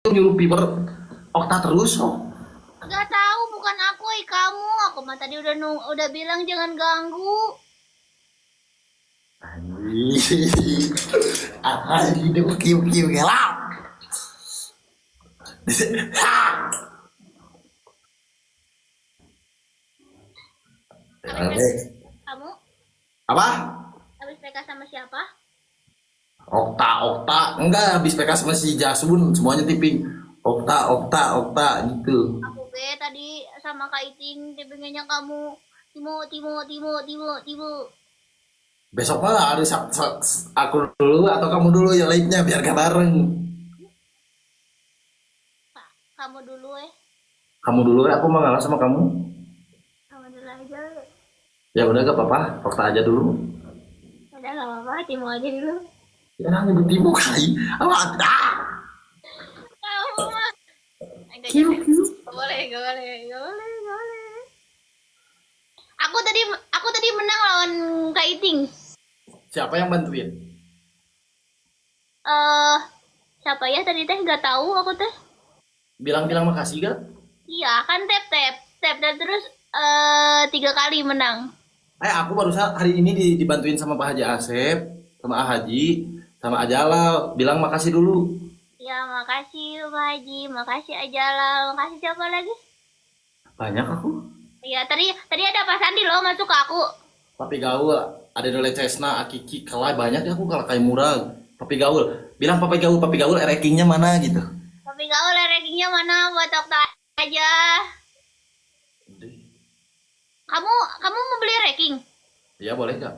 Nyuruh piper Okta terus oh. Gak tahu, bukan aku, kamu. Aku mah tadi udah udah bilang jangan ganggu. Anjing. Anjing dia kiu kiu gelap. Kamu Apa? habis PK sama siapa? Okta, Okta. Enggak, habis PK sama si Jasun, semuanya tiping. Okta, Okta, Okta gitu. Aku be tadi sama Kak Iting, tipingnya kamu. Timo, Timo, Timo, Timo, Timo. Besok mah harus aku dulu atau kamu dulu yang lainnya biar gak bareng. Pak, kamu dulu eh. Kamu dulu ya, aku mau ngalah sama kamu. Kamu dulu aja. Ya udah gak apa-apa, Okta aja dulu. Udah gak apa-apa, Timo aja dulu. Ya nyebut Timo kali. Apa? Ah! Kamu mah. Enggak, Kiu, kiu. gak boleh, gak boleh, gak boleh, gak boleh. Aku tadi menang lawan Kak Iting. Siapa yang bantuin? Siapa ya tadi teh? Gak tahu aku teh. Bilang-bilang makasih gak? Iya, kan tap tap tap tap terus 3 kali menang. Aku barusan hari ini dibantuin sama Pak Haji Asep, sama A Haji, sama Ajalal. Bilang makasih dulu. Ya, makasih Pak Haji, makasih Ajalal, makasih siapa lagi? Banyak aku. Iya, tadi ada Pak Sandi loh masuk ke aku. Papi Gaul, ada Dole Cesna, Akiki, Kelai, banyak ya aku kalau kayak murah. Papi Gaul, bilang Papi Gaul, Papi Gaul rankingnya mana gitu. Papi Gaul rankingnya mana buat Okta aja. Kamu mau beli ranking? Iya boleh nggak?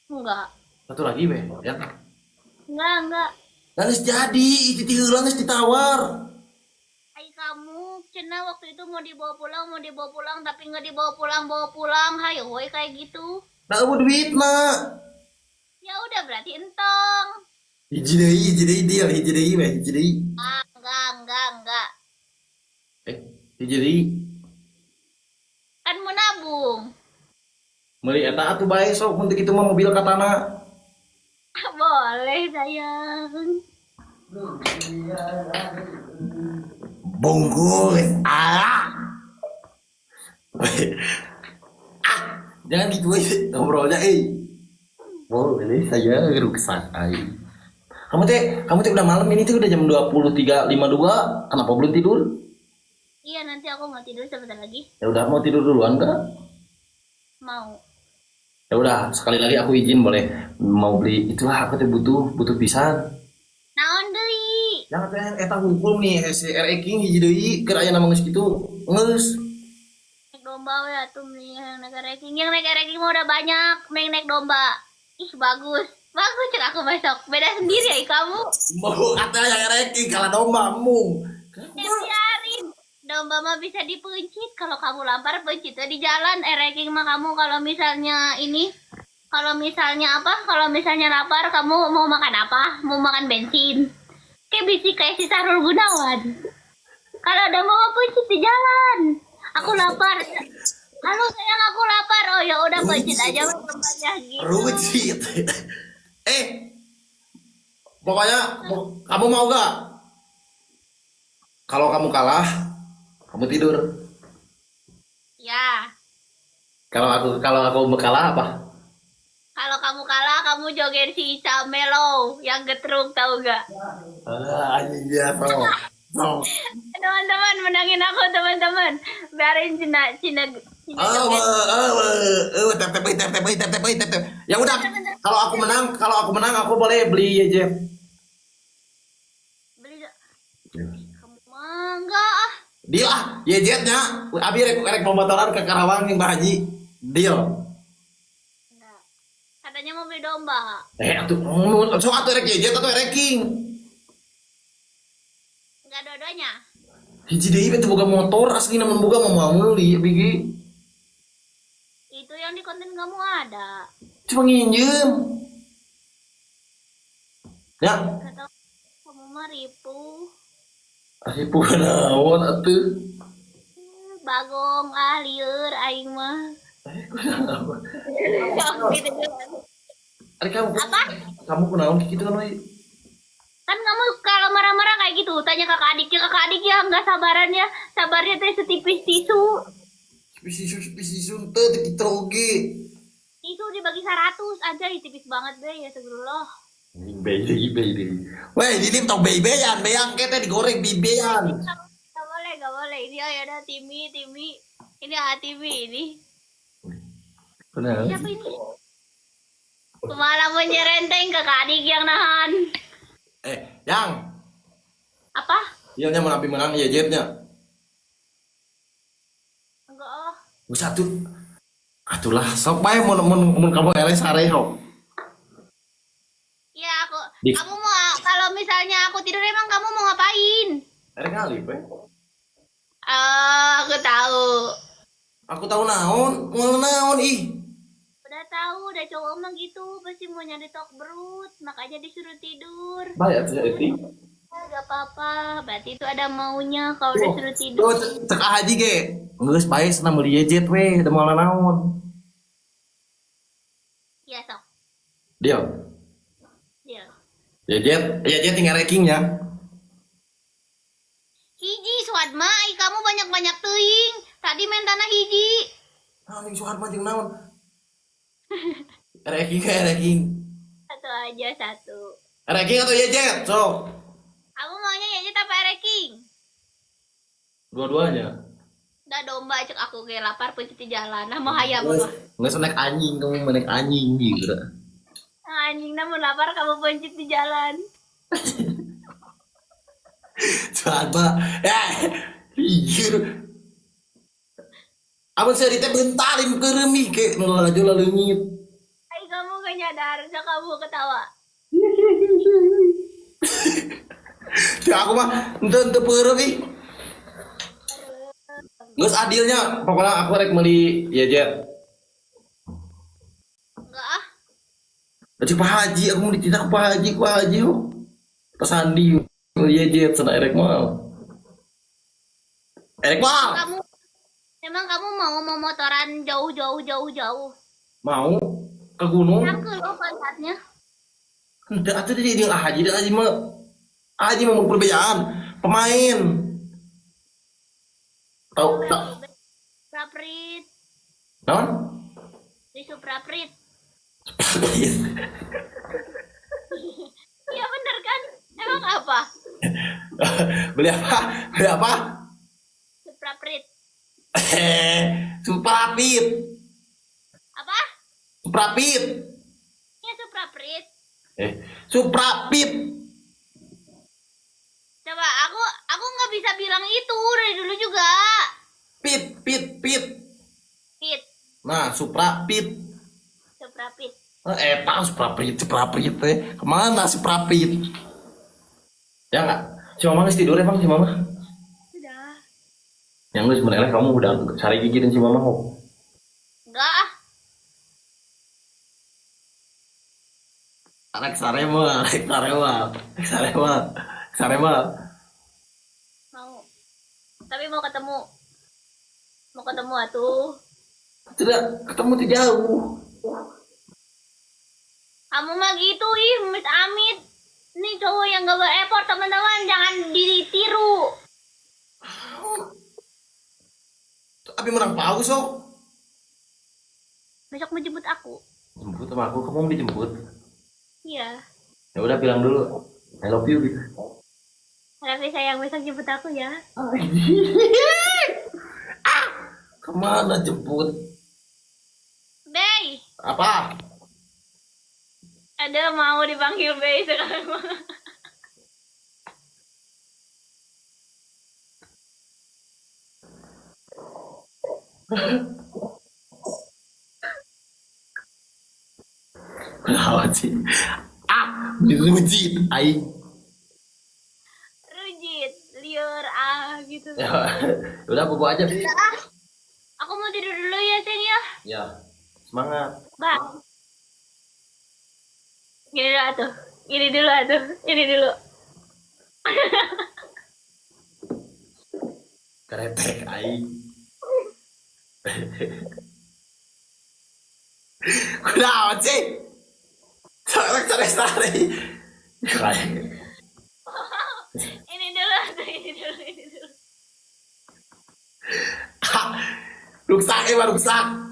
Enggak. Satu lagi be, ya? Enggak. Nangis jadi, itu hilang geus ditawar. Hai kamu, cina waktu itu mau dibawa pulang, tapi nggak dibawa pulang, bawa pulang. Hayo, woi kayak gitu. Nah, mau duit mah. Ya udah berarti entong. Hiji deui deal, hiji deui we, hiji deui. Ah, enggak. Hiji deui. Kan mau nabung. Meuli eta atuh bae sok mun teu kitu mah mobil katana. Boleh sayang. Bungkus. Ah. Ah, jangan gitu aja ngobrolnya eh. Boleh saya rusak ai. Kamu teh udah malam ini tuh udah jam 23.52, kenapa belum tidur? Iya, nanti aku mau tidur sebentar lagi. Ya udah, mau tidur duluan enggak? Mau. Ya udah, sekali lagi aku izin boleh mau beli itulah aku tuh butuh pisan. Naon deui? Jangan teh eta hungkul nih si RE King hiji deui keur aya nama geus kitu geus. Naik domba we atuh nih yang naik ranking. Yang naik ranking mah udah banyak, mending naik domba. Ih, bagus. Bagus cek aku besok. Beda sendiri ya kamu. Mau kata yang RE King kalah domba mung. Ya, biarin. Domba mah bisa dipencit. Kalau kamu lampar pencitnya di jalan. Ranking mah kamu kalau misalnya ini, kalau misalnya apa? Kalau misalnya lapar, kamu mau makan apa? Mau makan bensin. Kayak bisik kayak si Sahrul Gunawan. Kalau domba mah pencit di jalan. Aku lapar. Halo sayang, aku lapar. Oh ya udah pencit aja dombanya gitu. Rucit. Pokoknya kamu mau gak? Kalau kamu kalah, kamu tidur. Ya. Kalau aku kalah apa? Kalau kamu kalah, kamu joget si Ica Melo yang getruk, tahu gak? Ah, iya, so. Teman-teman, menangin aku teman-teman. Biarin Cina joget. Tap tap tap tap tap tap tap. Ya udah, kalau aku menang aku boleh beli YJ. Beli. Kamu mah enggak ah. Deal ah, YJ-nya. Abi rek motoran ke Karawang yang Pak Haji. Deal. Enggak. Katanya mau beli domba. Atuh, sok atuh rek YJ atau rek King. Enggak dua-duanya. Hiji deui teh boga motor asli namun boga mau meuli bigi. Itu yang di konten kamu ada. Cuma nginjem. Ya. Kata kamu mah ripu. Ripu naon atuh. Bagong ah lieur aing mah. Kunaon? Gitu. Ari kamu. Apa? Kamu kunaon kitu kan we? Kan kamu kalau marah-marah kayak gitu, tanya kakak adik ya nggak sabaran ya, sabarnya teh setipis tisu. Tipis tisu, tipis tisu teu teu kitu oge. Tisu dibagi 100 aja, ih, tipis banget deh ya astagfirullah. Anjing bey deui, bey deui. Weh, ini tong bey-beyan, beyang kete digoreng bey-beyan. Gak boleh, gak boleh. Ini oh, ya udah Timi, Timi. Ini ah Timi ini. Kenapa? Siapa ini? Malah menyerenteng kakak adik yang nahan. Eh, yang Apa? iya nya mun abi menang ya jetnya. Enggak oh. Geus atuh. Atulah sok bae mun mun mun kamu eleh sare sok. Ya aku, Di kamu mau kalau misalnya aku tidur emang kamu mau ngapain? erek kali we. Oh, aku tahu. Aku tahu naon, moal naon ih. Udah tahu, udah cowok mah gitu, pasti mau nyari tok berut, makanya disuruh tidur. Bae atuh Kamu eutik. gak apa-apa, berarti itu ada maunya kalau udah Tuh, suruh tuh tidur. cek haji ge. Geus bae cenah meuli jet we, da moal naon. Ya sok, Deal. deal. Ya jet, ya jet tinggal rankingnya. Hiji Suadma, ai kamu banyak-banyak teuing. Tadi mentana hiji. Anjing Suhar mah jeung naon? Ranking kayak ranking. Satu aja satu. Ranking atau ya jet, sok. Kamu maunya ya apa ranking? Dua-duanya. Udah domba cek aku kayak lapar pencet di jalan. Nah, mau hayam Nggak apa? nggak naik anjing kamu naik anjing gitu. Anjing namun lapar kamu pencet di jalan. Coba, eh, iya. Abang saya diteh bentalin ke remi ke nu laju leungit. Ai kamu gak nyadar, so kamu ketawa. Ya aku mah ente ente peureum ih. Geus adilnya, pokoknya aku rek meuli ya jet. Enggak ah. Cek Pak Haji, aku mau ditindak Pak Haji ho. Pak Sandi meuli ya jet cenah erek mah. Erek mah. Kamu emang kamu mau mau motoran jauh jauh jauh jauh. Mau ke gunung? Cangkel loh pantatnya. Henteu atuh di jeung Haji da Haji mah. Haji mah perbedaan pemain. Tahu tak? Supraprit, Naon? di Supraprit. Iya bener kan? Emang apa? Beli apa? Beli apa? Supraprit. Eh, Suprapit. Apa? Suprapit. Ya Supraprit. Eh, Suprapit. Coba aku nggak bisa bilang itu dari dulu juga. Pit, pit, pit. Pit, Nah, Suprapit. Suprapit. Eh, tahu Suprapit, Suprapit teh. Kemana Suprapit? Ya enggak? Si Mama geus tidur emang si Mama? Sudah. Yang geus meneleh kamu udah cari gigi dan si Mama kok. Enggak ah. Arek sarema, arek sarema, arek sarema, sarema. Mau. Tapi mau ketemu. Mau ketemu atuh. Tidak ketemu tuh jauh. Kamu mah gitu ih, amit amit. Nih cowok yang gak bereport teman-teman, jangan ditiru. Tapi menang paus sok. Besok mau jemput aku. Jemput sama aku, kamu mau dijemput. Iya. Ya udah bilang dulu, I love you gitu. Raffi sayang besok jemput aku ya. Ah, kemana jemput? Bey, Apa? ada mau dipanggil Bey sekarang. Kenapa sih? Ah, dirujit, aing. Rujit, liur ah gitu. Ya, udah bobo aja, Bi. Ah, aku mau tidur dulu ya, Seng ya. Ya, semangat. Bye. Gini dulu atuh. Gini dulu atuh. Ini dulu. Kretek aing. Kenapa sih? Tarik, tarik, tarik. Kayak Ruksak, eh, ruksak.